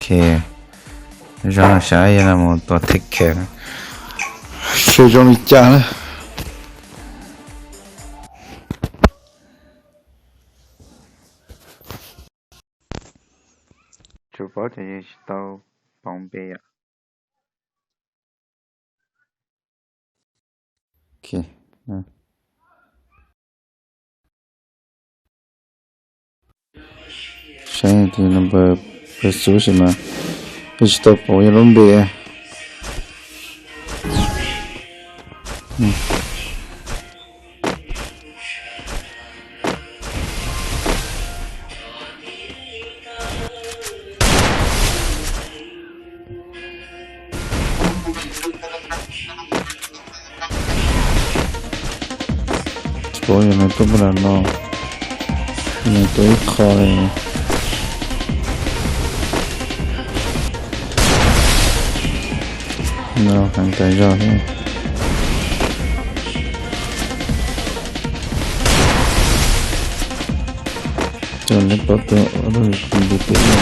Ok, zoo xav yog no mus tua take care, seb zoo li cas na. Tsuas paub tias yus tsis tau pauv npe yom. Ok. Saib tus number pes xub sim mas, yog tsis tau pauv yog lub npe. Tsis paub yog nws tuaj puag nram no, nws tuaj ib qho li. No heev tas zog thiab. Coj neb pab tuaj ua lub npe pem no.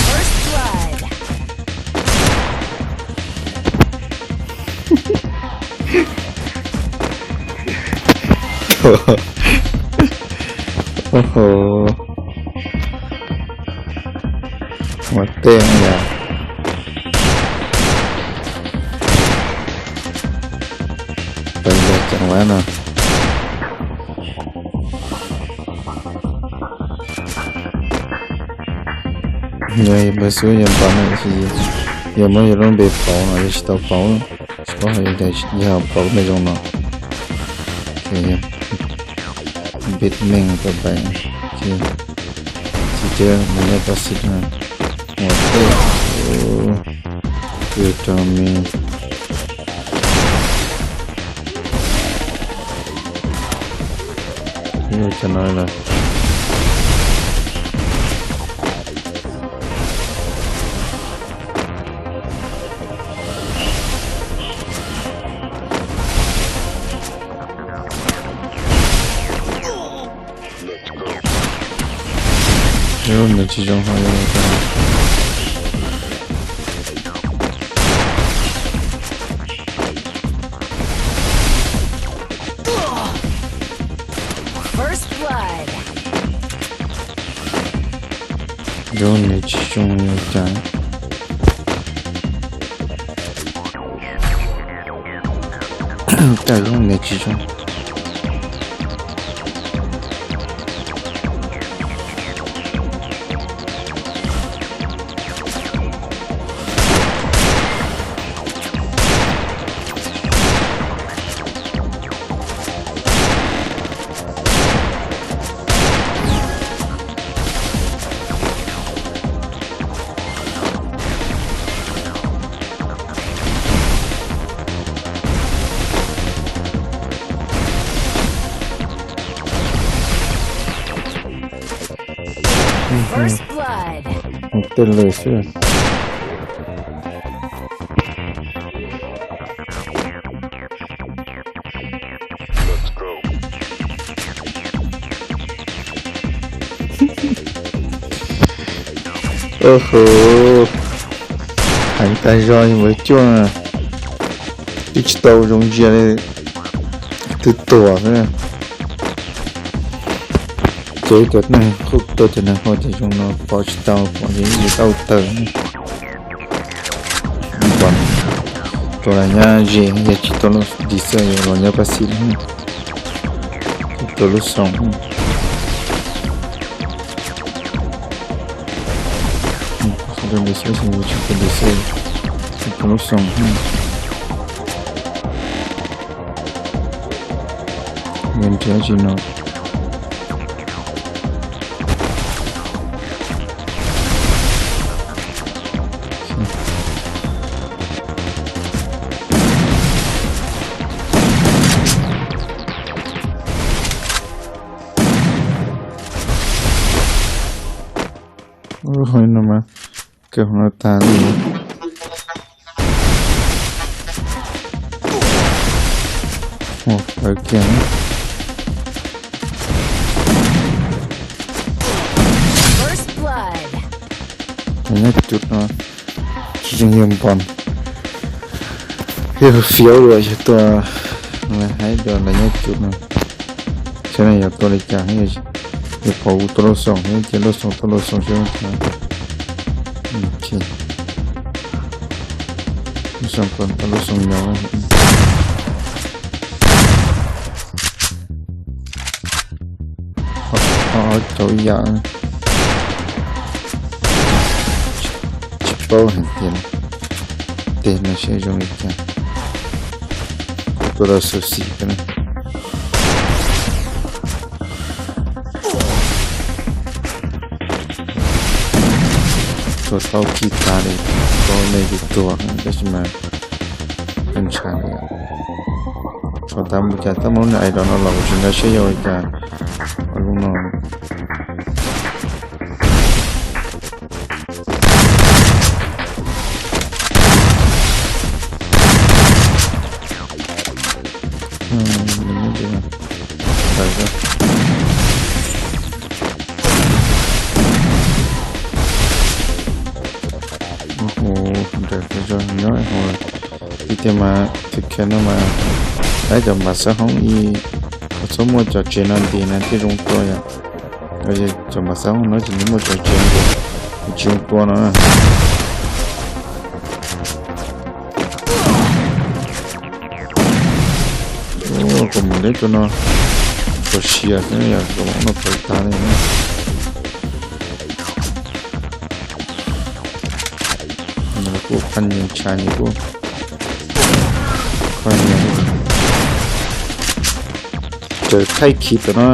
First blood. Ua tej no yom. Peb ntawd ceev lawm no. Yog peb xub yog npam no, yog muab yus lub npe pauv no yog tsis tau pauv, tsis paub hais tias yog pauv npe zoo no. Npe meej tau pais, tsis tias nws yog pas xis no. Ua tej, ua rau me. Ua cov no lawm. Yog nws tsis zoo ho yog tau. First blood. Yog nws tsis zoo yog cas. Cas yog nws tsis zoo. First blood. Mus tej lawm xwb. Ua ho, heev tas zog, yog mus cuaj twb tsis tau zoo ntsia li, twb tuag xwb. Ces cov neeg qhuj tau cov neeg qhuj ces zoo no pom tsis tau, pom ces ib tau tawm. Tus los nyob ze, yog tsis tau lub dis xwb los nyob pas xis, tsis tau lub xoom. Tsis tau dis xwb, tsis tau dis xwb, tsis tau lub xoom. Nws nrhiav tsis no. Ua no mas kawg no tag li. Lawv kiag. Nyob cub no, tsis tseem yog npom, yog fiav lawm yog tua, haib dua lawv nyob cub no. Saib no yog tua li cas, yog pom kuv tua lub xoom, ces lub xoom tua lub xoom xwb. Lub xoom tua lub xoom nyob. Ob cov ib yam. Tsis paub hais tias tej no seb zoo li cas. Tua tau xyuam xim thiab na. Tua tau kiag tas li, tau nej tus tuag tab sis mas ntshai li. Txog tas mus cas tab muab lub niag aim dom no los kuv tsis nkag siab yog li cas. Lub no Ntawd nyob hauv, ib tiag mas tib khiav no mas, lawv cov npam xab hoob ib, txhob muaj cov tsev no nti na thiaj zoo tua yom. Cov npam xab hoob no ces nws muaj cov tsev nti, tsis zoo tua no. Kuv mus deb rau no, kuv sia xwb yog kuv no pawv tas li. Kuj qhov nyias ntshav nyias kuj qhov nyias raws thaij khiv tau no.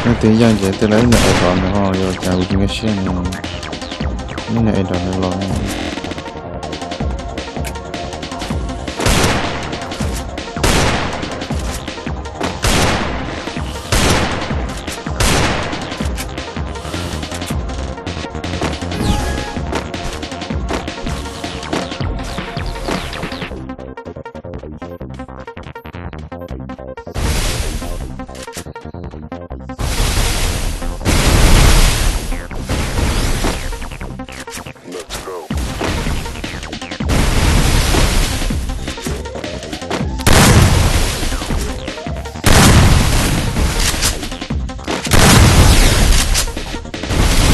Neb twb yaj ces tej lawv ib nyuag es rov nws ho yog cas kuv tsis nkag siab ne. Ib nyuag es rov nws los.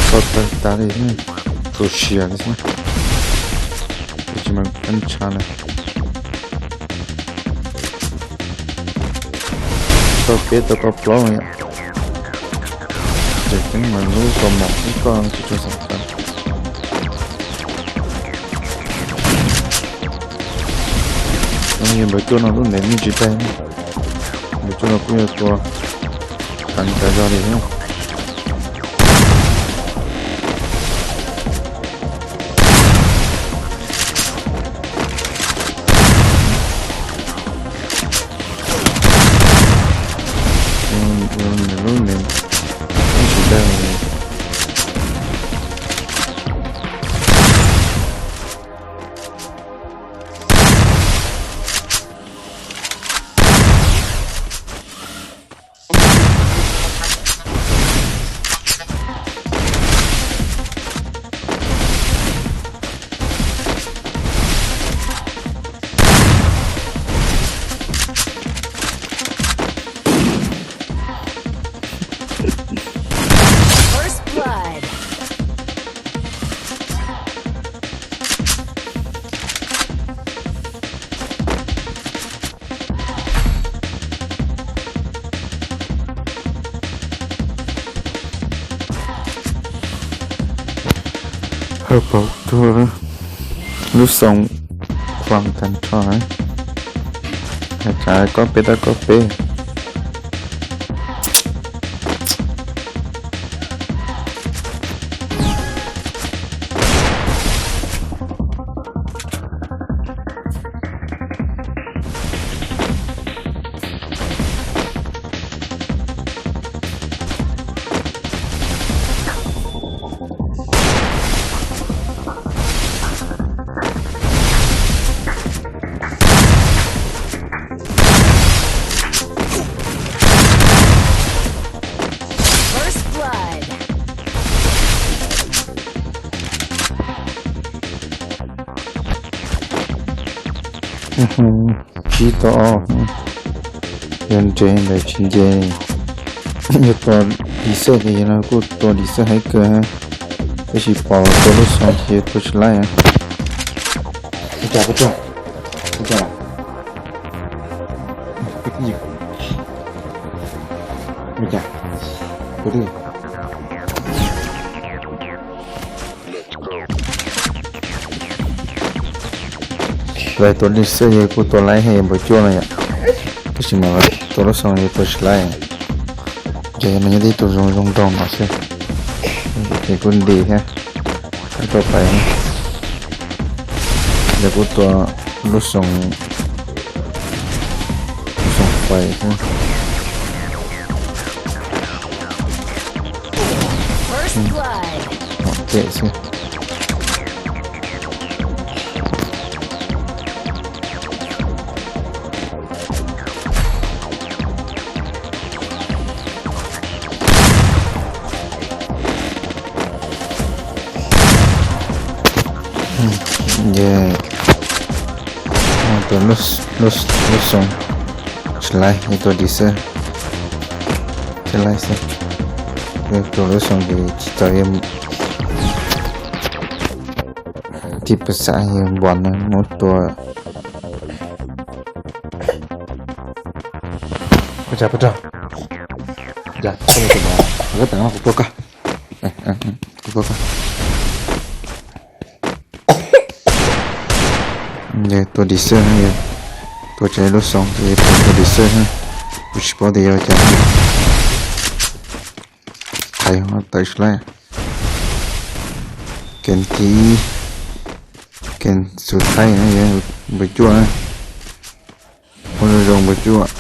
Tau tawg tas li, tu siav li xwb. Tsis mas peb ntsha na. Tau peb tau koj plaub yom. Ces teeb mas lub kaus mom ib koj tsis tshua xav tau. Yog npawg cuaj no lub ntev me ntsis tag, npawg cuaj no kuj yog tua heev tas zog li thiab. Lub ntev me ntsis tag. First blood. Hawj paug tuag, lub xoo khuam tag nrho. Hais tsav koj peb tau koj peb. Tsib tau ob, yog nres ntawd tsis nce. Yog tua dim xej ces yog no kuj tua dim xej haib kawg, tab sis pom tua lub xoo ces tua tsis laib. Ua cas, ua cas, ua cas, ua cas, ua cas. Lawv tua dim xej yog kuj tua laib heev npaum cuaj no yom, tab sis mas tua lub xoo yog tua tsis laib. Ces no nyob tib tug zoo zoo nraug no xwb, ces kuj nti thiab, kuj tau pais. Lawv kuj tua lub xoo, lub xoo fais xwb. First blood. Mom pem xwb. Ces tua lub xoo tsis laib, tua dim xej thiaj laib xwb. Tua lub xoo ces tsis tau, tib pw xav yog npom no muab tua. Ua cas pab rog, kuv tua koj, kuv tua koj. Yog tua dim xej, yog tua tsis laib lub xoo ces tua dim xej, kuv tsis paub tias yog ua cas. Thaiv tawm tsis laib. Game thib, game xus thaib no yog npawg cuaj na. Ua zoo zoo npawg cuaj.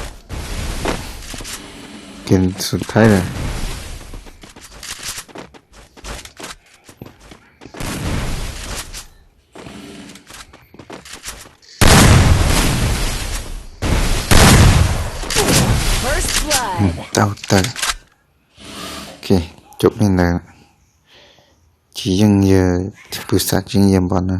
Game xus thaib lawm. First blood. Tau tawm. Ok, caum li ntawd. Tsis yeej yog pw xav tsis yeej yog npom na.